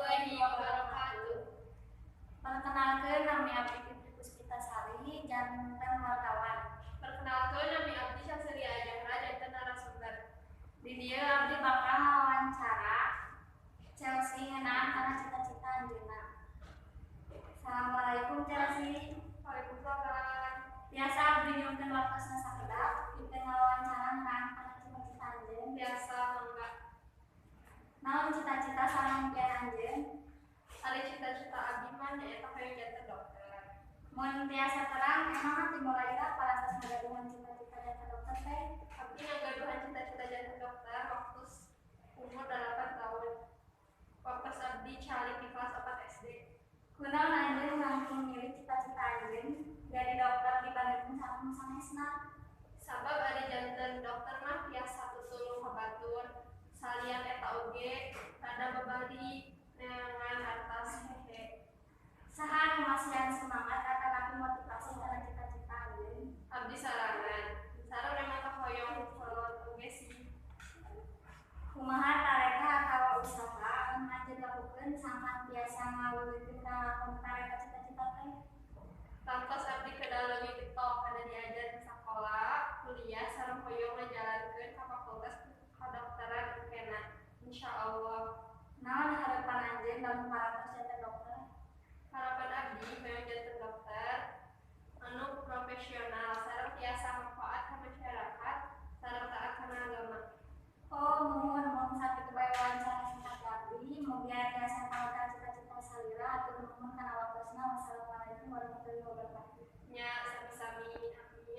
Warahmatullahi wabarakatuh. Perkenalkeun, nami abdi Fitri Puspitasari, janten wartawan. Perkenalkeun, nami abdi Syamsiria Jahra, janten narasumber. Di dieu abdi bakal ngawawancara Chelsea ngeunaan kana cita-cita anjeunna. Assalamualaikum, Chelsea. Waalaikumsalam. Tiasa abdi nyuhunkeun waktosna sakedap pikeun ngawawancara ngeunaan kana cita-cita anjeun? Tiasa, mangga. Naon cita-cita sareng impian anjeun? Ari cita-cita abdi mah nyaeta hoyong janten dokter. Mun tiasa terang, emangna ti mulai parantos ngagaduhan cita-cita janten dokter teh? Abdi ngagaduhan cita-cita janten dokter waktu umur 8 tahun. Waktu abdi calik di kelas 4 SD. Kunaon anjeun langkung milih cita-cita anjeun jadi dokter dibandingkeun sareng nu sanesna? Sabab ari janten dokter mah tiasa tutulung ka batur. Salian eta oge rada babali neangan artos, hehe. Saha anu masihan semangat atanapi motivasi kana cita-cita anjeun? Abdi sorangan. Sareng emang kahoyong kolot oge sih. Kumaha tareka atawa usaha anu anjeun lakukeun sangkan tiasa ngawujudkeun kalakon tareka cita-cita teh? Tangtos abdi kedah.